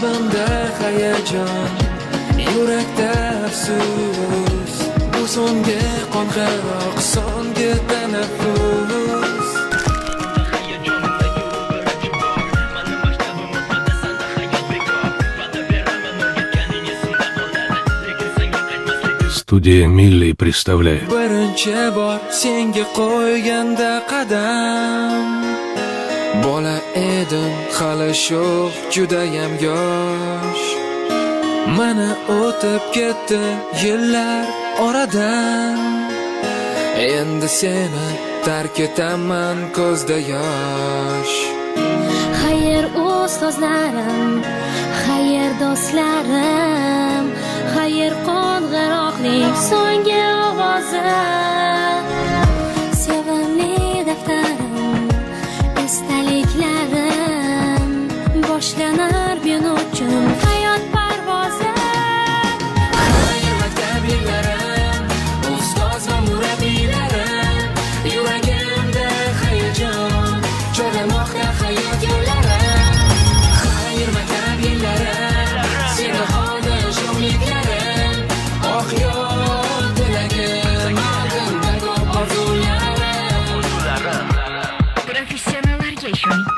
Qalbimda hayajon, yurakda afsus. Bu so'nggi qo'ng'iroq, so'nggi tanaffus. Hayajonimda birinchi bor. Mani maktabim o'tmadi, sanda hayot bekor. Va'da beraman, o'rgatganing esimda qoladi. Lekin senga qaytmaslik Студия Милли представляет. Birinchi bor senga qo'yganda qadam, bola edim hali, sho'x, judayam yosh. Mana o'tib ketdi yillar oradan. Endi seni tark etaman ko'zda yosh. Xayr, ustozlarim, xayr, do'stlarim, xayr, qo'ng'iroqning so'nggi ovozi. Sevimli daftarim, esdaliklarim, boshlanar men uchun hayot parvozi. Xayr, maktab yillarim, ustoz va murabbiylarim. Yuragimda hayajon, chorlamoqda hayot yo'llari. Xayr, maktab yillarim, seni oldi sho'xliklarim. Oq yo'l tilagim, oldinda ko'p orzularim. Professionallarga ishoning.